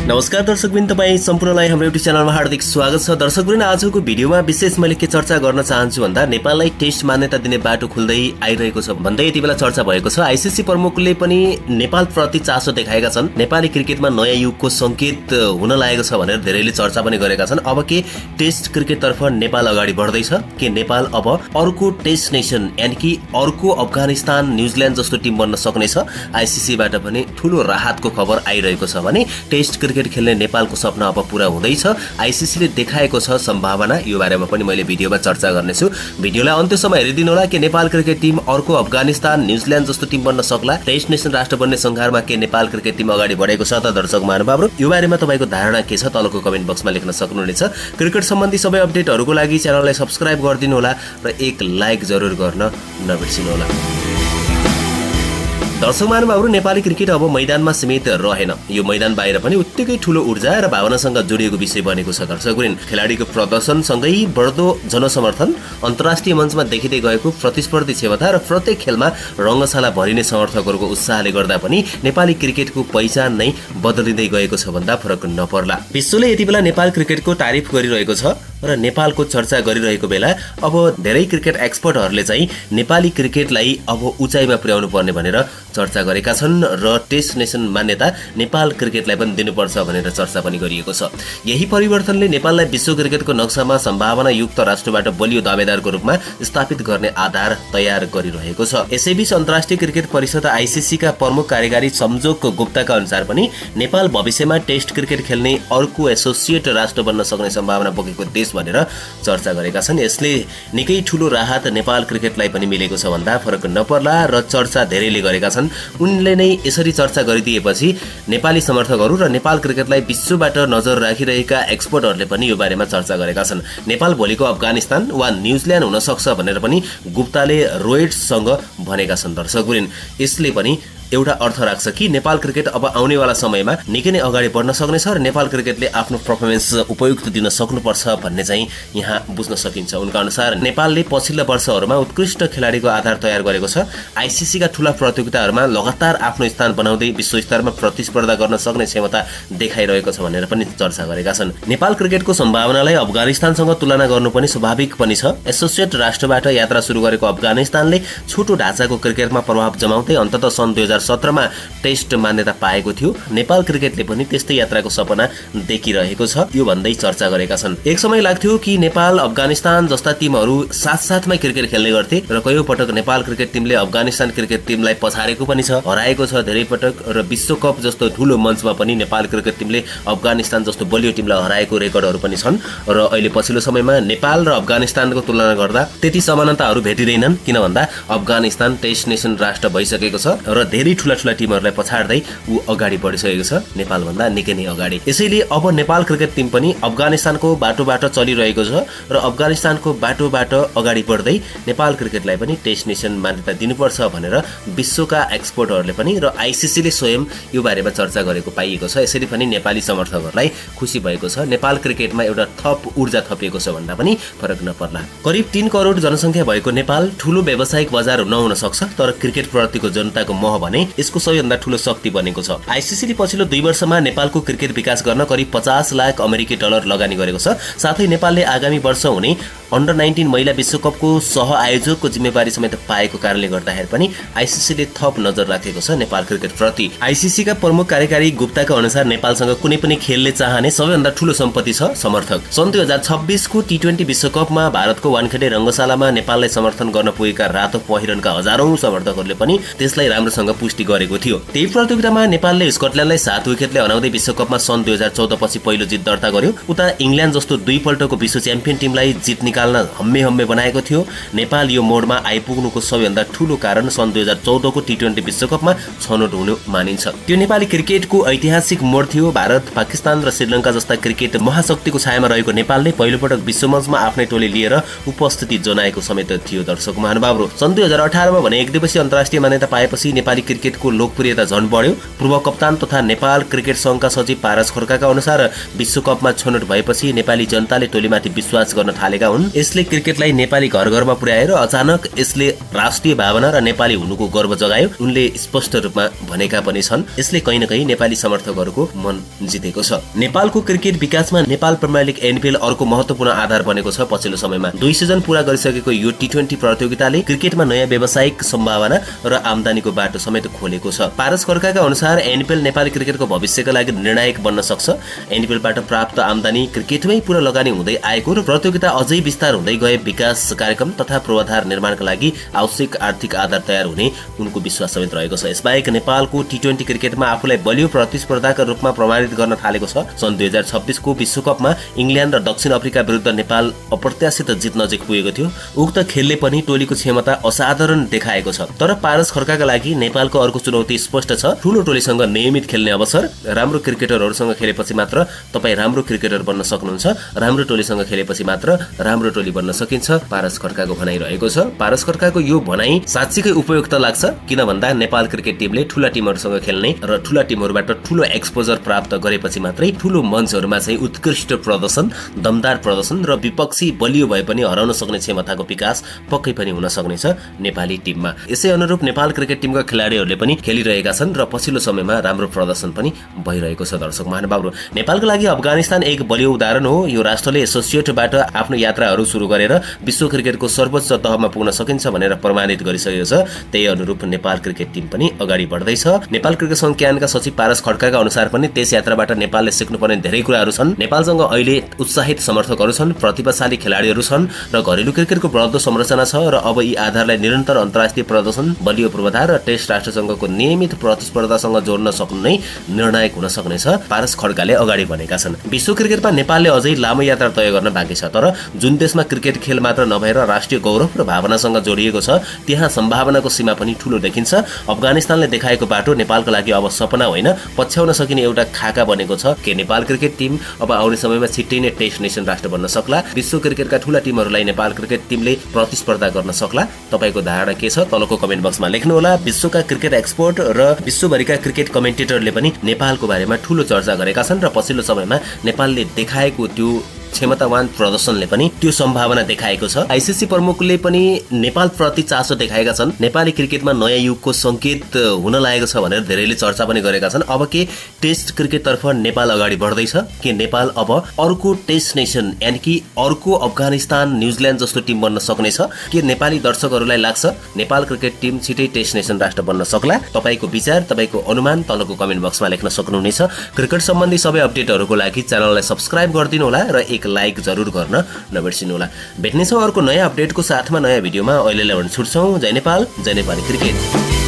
नमस्कार दर्शकवृन्द, तपाईँ सम्पूर्णलाई हाम्रो युट्युब च्यानलमा हार्दिक स्वागत छ। दर्शकवृन्द, आजको भिडियोमा विशेष मैले के चर्चा गर्न चाहन्छु भन्दा नेपाललाई टेस्ट मान्यता दिने बाटो खुल्दै आइरहेको छ भन्दै यति बेला चर्चा भएको छ। आईसीसी प्रमुखले पनि नेपालप्रति चासो देखाएका छन्। नेपाली क्रिकेटमा नयाँ युगको संकेत हुन लागेको छ भनेर धेरैले चर्चा पनि गरेका छन्। अब के टेस्ट क्रिकेटतर्फ नेपाल अगाडि बढ्दैछ के नेपाल अब अर्को टेस्ट नेसन यानि कि अर्को अफगानिस्तान, न्युजिल्यान्ड जस्तो टिम बन्न सक्नेछ? आईसीसीबाट पनि ठूलो राहतको खबर आइरहेको छ भने टेस्ट क्रिकेट खेल्ने नेपालको सपना अब पूरा हुँदैछ। आईसीसीले देखाएको छ सम्भावना। यो बारेमा पनि मैले भिडियोमा चर्चा गर्नेछु। भिडियोलाई अन्त्यसम्म हेरिदिनु होला। के नेपाल क्रिकेट टिम अर्को अफगानिस्तान, न्युजिल्यान्ड जस्तो टिम बन्न सक्ला? टेस्ट नेसन राष्ट्र बन्ने संघारमा के नेपाल क्रिकेट टिम अगाडि बढेको छ त दर्शक महानुभावहरु? यो बारेमा तपाईको धारणा के छ तलको कमेन्ट बक्समा लेख्न सक्नुहुनेछ। क्रिकेट सम्बन्धी सबै अपडेटहरुको लागि च्यानललाई सब्स्क्राइब गरिदिनु होला र एक लाइक जरुर गर्न नबिर्सिनु होला। दर्शक महानुभावहरु, नेपाली क्रिकेट अब मैदानमा सीमित रहेन। यो मैदान बाहिर पनि उत्तिकै ठूलो ऊर्जा र भावनासँग जोडिएको विषय बनेको छ। दर्शकवृन्द, खेलाडीको प्रदर्शनसँगै बढ्दो जनसमर्थन, अन्तर्राष्ट्रिय मञ्चमा देखिँदै गएको प्रतिस्पर्धी क्षमता र प्रत्येक खेलमा रङ्गशाला भरिने समर्थकहरूको उत्साहले गर्दा पनि नेपाली क्रिकेटको पहिचान नै बदलिँदै गएको छ भन्दा फरक नपर्ला। विश्वले यति बेला नेपाल क्रिकेटको तारिफ गरिरहेको छ र नेपालको चर्चा गरिरहेको बेला अब धेरै क्रिकेट एक्सपर्टहरूले चाहिँ नेपाली क्रिकेटलाई अब उचाइमा पुर्याउनु पर्ने भनेर चर्चा गरेका छन् र टेस्ट नेसन मान्यता नेपाल क्रिकेटलाई पनि दिनुपर्छ भनेर चर्चा पनि गरिएको छ। यही परिवर्तनले नेपाललाई विश्व क्रिकेटको नक्सामा सम्भावना युक्त राष्ट्रबाट बलियो दावेदारको रूपमा स्थापित गर्ने आधार तयार गरिरहेको छ। यसैबीच अन्तर्राष्ट्रिय क्रिकेट परिषद आईसीसीका प्रमुख कार्यकारी संजोग गुप्ताका अनुसार पनि नेपाल भविष्यमा टेस्ट क्रिकेट खेल्ने अर्को एसोसिएट राष्ट्र बन्न सक्ने सम्भावना बोकेको देश भनेर चर्चा गरेका छन्। यसले निकै ठूलो राहत नेपाल क्रिकेटलाई पनि मिलेको छ भन्दा फरक नपर्ला र चर्चा धेरैले गरेका छन्। उनले नै यसरी चर्चा गरिदिएपछि नेपाली समर्थकहरू र नेपाल क्रिकेटलाई विश्वबाट नजर राखिरहेका एक्सपर्टहरूले पनि यो बारेमा चर्चा गरेका छन्। नेपाल भोलिको अफगानिस्तान वा न्युजिल्यान्ड हुन सक्छ भनेर पनि गुप्ताले रोइटर्ससँग भनेका छन्। दर्शकवृन्द, यसले पनि एउटा अर्थ राख्छ कि नेपाल क्रिकेट अब आउनेवाला समयमा निकै नै अगाडि बढ्न सक्नेछ र नेपाल क्रिकेटले आफ्नो पर्फर्मेन्स उपयुक्त दिन सक्नुपर्छ भन्ने चाहिँ यहाँ बुझ्न सकिन्छ। उनका अनुसार नेपालले पछिल्ला वर्षहरूमा उत्कृष्ट खेलाडीको आधार तयार गरेको छ। आईसीसीका ठूला प्रतियोगिताहरूमा लगातार आफ्नो स्थान बनाउँदै विश्व स्तरमा प्रतिस्पर्धा गर्न सक्ने क्षमता देखाइरहेको छ भनेर पनि चर्चा गरेका छन्। नेपाल क्रिकेटको सम्भावनालाई अफगानिस्तानसँग तुलना गर्नु पनि स्वाभाविक पनि छ। एसोसिएट राष्ट्रबाट यात्रा सुरु गरेको अफगानिस्तानले छोटो ढाँचाको क्रिकेटमा प्रभाव जमाउँदै अन्ततः सन् 2017 मा टेस्ट मान्यता पाएको थियो। नेपाल क्रिकेटले पनि त्यस्तै यात्राको सपना देखिरहेको छ, यो भन्दै चर्चा गरेका छन्। एक समय लाग्थ्यो कि नेपाल, अफगानिस्तान जस्ता टिमहरू साथसाथमै क्रिकेट खेल्ने गर्थे र कयौं पटक नेपाल क्रिकेट टिमले अफगानिस्तान क्रिकेट टिमलाई पछारेको पनि छ, हराएको छ धेरै पटक र विश्वकप जस्तो ठूलो मञ्चमा पनि नेपाल क्रिकेट टिमले अफगानिस्तान जस्तो बलियो टिमलाई हराएको रेकर्डहरू पनि छन्। र अहिले पछिल्लो समयमा नेपाल र अफगानिस्तानको तुलना गर्दा त्यति समानताहरू भेटिँदैनन्, किन भन्दा अफगानिस्तान टेस्ट नेसन राष्ट्र भइसकेको छ र धेरै ठूला टिमहरूलाई पछाड्दै ऊ अगाडि बढिसकेको छ, नेपालभन्दा निकै नै अगाडि। यसैले अब नेपाल क्रिकेट टिम पनि अफगानिस्तानको बाटोबाट चलिरहेको छ र अफगानिस्तानको बाटोबाट अगाडि बढ्दै नेपाल क्रिकेटलाई पनि टेस्ट नेसन मान्यता दिनुपर्छ भनेर विश्वका एक्सपर्टहरूले पनि र आईसीसीले स्वयं यो बारेमा चर्चा गरेको पाइएको छ। यसरी पनि नेपाली समर्थकहरूलाई खुसी भएको छ। नेपाल क्रिकेटमा एउटा थप ऊर्जा थपिएको छ भन्दा पनि फरक नपर्ला। करिब 3 करोड जनसङ्ख्या भएको नेपाल ठूलो व्यावसायिक बजार नहुन सक्छ, तर क्रिकेट प्रतिको जनताको मोह भने यसको सबैभन्दा ठूलो शक्ति बनेको छ। आईसीसीले पछिल्लो 2 वर्षमा नेपालको क्रिकेट विकास गर्न करिब 50 लाख अमेरिकी डलर लगानी गरेको छ। साथै नेपालले आगामी वर्ष हुने अन्डर 19 महिला विश्वकपको सह आयोजकको जिम्मेवारी समेत पाएको कारणले गर्दाखेरि पनि आईसीसीले थप नजर राखेको छ नेपाल क्रिकेट प्रति। आईसीसीका प्रमुख कार्यकारी गुप्ताका अनुसार नेपालसँग कुनै पनि खेलले चाहने सबैभन्दा ठूलो सम्पत्ति छ समर्थक। सन् 2026 को टी20 विश्वकपमा भारतको वानखेडे रङ्गशालामा नेपाललाई समर्थन गर्न पुगेका रातो पहिरनका हजारौं समर्थकहरूले पनि त्यसलाई राम्रोसँग पुष्टि गरेको थियो। त्यही प्रतियोगितामा नेपालले स्कटल्यान्डलाई 7 विकेटले हराउँदै विश्वकपमा सन् 2014 पछि पहिलो जित दर्ता गर्यो। उता इङ्ल्यान्ड जस्तो 2 पल्टको विश्व च्याम्पियन टिमलाई जित निकाल्न हम्मे बनाएको थियो। नेपाल यो मोडमा आइपुग्नुको सबैभन्दा ठूलो कारण सन् 2014 को टी20 विश्वकपमा छनौट हुनु मानिन्छ। त्यो नेपाली क्रिकेटको ऐतिहासिक मोड थियो। भारत, पाकिस्तान र श्रीलङ्का जस्ता क्रिकेट महाशक्तिको छायामा रहेको नेपालले पहिलोपटक विश्वमञ्चमा आफ्नै टोली लिएर उपस्थिति जनाएको समेत थियो। दर्शक महानुभावहरु, सन् 2018 मा भने एकदिवसीय अन्तर्राष्ट्रिय मान्यता पाएपछि नेपाली क्रिकेटको लोकप्रियता झन बढ्यो। पूर्व कप्तान तथा नेपाल क्रिकेट संघका सचिव पारस खड्काका अनुसार विश्वकपमा छनौट भएपछि नेपाली जनताले टोलीमाथि विश्वास गर्न थालेका हुन् यसले क्रिकेटलाई नेपाली घर घरमा पुर्याएर अचानक यसले राष्ट्रिय भावना र नेपाली हुनुको गर्व जगायो उनले स्पष्ट रूपमा भनेका पनि छन्। यसले कहीँ न कहीँ नेपाली समर्थकहरूको मन जितेको छ। नेपालको क्रिकेट विकासमा नेपाल प्रिमियर लिग एनपीएल अर्को महत्त्वपूर्ण आधार बनेको छ। पछिल्लो समयमा 2 सिजन पूरा गरिसकेको यो टी20 प्रतियोगिताले क्रिकेटमा नयाँ व्यावसायिक सम्भावना र आम्दानीको बाटो समेत खोलेको छ। पारस खड्काका अनुसार एनपीएल नेपाली क्रिकेटको भविष्यका लागि निर्णायक बन्न सक्छ। एनपीएलबाट प्राप्त आम्दानी क्रिकेटमै पूरा लगानी हुँदै आएको र प्रतियोगिता अझै विस्तार हुँदै गए विकास कार्यक्रम तथा पूर्वाधार निर्माणका लागि आवश्यक आर्थिक आधार तयार हुने उनको विश्वास समेत रहेको छ। यसबाहेक नेपालको टी20 क्रिकेटमा आफूलाई बलियो प्रतिस्पर्धाका रूपमा प्रमाणित गर्न थालेको छ। सन् 2026 को विश्वकपमा इङ्ल्यान्ड र दक्षिण अफ्रिका विरुद्ध नेपाल अप्रत्याशित जित नजिक पुगेको थियो। उक्त खेलले पनि टोलीको क्षमता असाधारण देखाएको छ। तर पारस खड्काका लागि नेपालको अर्को चुनौती स्पष्ट छ। ठूलो टोलीसँग नियमित खेल्ने अवसर। राम्रो क्रिकेटरहरूसँग खेलेपछि मात्र तपाईँ राम्रो क्रिकेटर बन्न सक्नुहुन्छ। राम्रो टोलीसँग खेलेपछि मात्र राम्रो टोली बन्न सकिन्छ, पारस खड्काको भनाइ रहेको छ। पारस खड्काको यो भनाइ साँच्चीकै उपयुक्त लाग्छ। किन भन्दा नेपाल क्रिकेट टिमले ठूला टिमहरूसँग खेल्ने र ठूला टिमहरूबाट ठूलो एक्सपोजर प्राप्त गरेपछि मात्रै ठूलो मञ्चहरूमा चाहिँ उत्कृष्ट प्रदर्शन, दमदार प्रदर्शन र विपक्षी बलियो भए पनि हराउन सक्ने क्षमताको विकास पक्कै पनि हुन सक्नेछ नेपाली टिममा। यसै अनुरूप नेपाल क्रिकेट टिमका खेलाडीहरूले पनि खेलिरहेका छन् र पछिल्लो समयमा राम्रो प्रदर्शन पनि भइरहेको छ। दर्शक महानुभावहरू, नेपालको लागि अफगानिस्तान एक बलियो उदाहरण हो। यो राष्ट्रले एसोसिएटबाट आफ्नो यात्राहरू सुरु गरेर विश्व क्रिकेटको सर्वोच्च तहमा पुग्न सकिन्छ भनेर प्रमाणित गरिसकेको छ। त्यही अनुरूप नेपाल क्रिकेट टिम पनि अगाडि बढ्दैछ। नेपाल क्रिकेट संघ क्यानका सचिव पारस खड्काका अनुसार पनि त्यस यात्राबाट नेपालले सिक्नुपर्ने धेरै कुराहरू छन्। नेपालसँग अहिले उत्साहित समर्थकहरू छन्, प्रतिभाशाली खेलाडीहरू छन् र घरेलु क्रिकेटको बढ्दो संरचना छ र अब यी आधारलाई निरन्तर अन्तर्राष्ट्रिय प्रदर्शन, बलियो पूर्वाधार र टेस्ट राष्ट्रसङ्घको नियमित प्रतिस्पर्धासँग जोड्न सक्नु नै निर्णायक हुन सक्नेछ, पारस खड्काले अगाडि भनेका छन्। विश्व क्रिकेटमा नेपालले अझै लामो यात्रा तय गर्न बाँकी छ। तर जुन देशमा क्रिकेट खेल मात्र नभएर राष्ट्रिय गौरव र भावनासँग जोडिएको छ त्यहाँ सम्भावनाको सीमा पनि ठूलो देखिन्छ। अफगानिस्तानले देखाएको बाटो नेपालको लागि अब सपना होइन, पछ्याउन सकिने एउटा खाका बनेको छ। के नेपाल क्रिकेट टिम अब आउने समयमा छिट्टै नै टेस्ट नेसन राष्ट्र बन्न सक्ला? विश्व क्रिकेटका ठूला टिमहरूलाई नेपाल क्रिकेट टिमले प्रतिस्पर्धा गर्न सक्ला? तपाईको धारणा के छ? तलको कमेन्ट बक्समा लेख्नुहोला। विश्वका क्रिकेट एक्सपर्ट र विश्वभरिका क्रिकेट कमेन्टेटरले पनि नेपालको बारेमा ठूलो चर्चा गरेका छन् र पछिल्लो समयमा नेपालले देखाएको त्यो क्षमतावान प्रदर्शनले पनि त्यो सम्भावना देखाएको छ। आईसीसी प्रमुखले पनि नेपाल प्रति चासो देखाएका छन्। नेपाली क्रिकेटमा नयाँ युगको संकेत हुन लागेको छ भनेर धेरैले चर्चा पनि गरेका छन्। अब के टेस्ट क्रिकेटतर्फ नेपाल अगाडि बढ्दैछ? के नेपाल अब अर्को टेस्ट नेसन यानि कि अर्को अफगानिस्तान, न्युजिल्यान्ड जस्तो टिम बन्न सक्नेछ? के नेपाली दर्शकहरूलाई लाग्छ नेपाल क्रिकेट टिम छिटै टेस्ट नेसन राष्ट्र बन्न सक्ला? तपाईको विचार, तपाईको अनुमान तलको कमेन्ट बक्समा लेख्न सक्नुहुनेछ। क्रिकेट सम्बन्धी सबै अपडेटहरूको लागि च्यानललाई सब्स्क्राइब गरिदिनु होला र एक लाइक जरुर गर्न नबिर्सिनु होला। भेट्नेछौँ अर्को नयाँ अपडेटको साथमा नयाँ भिडियोमा। अहिलेलाई भने छुट्छौँ। जय नेपाल, जय नेपाली क्रिकेट।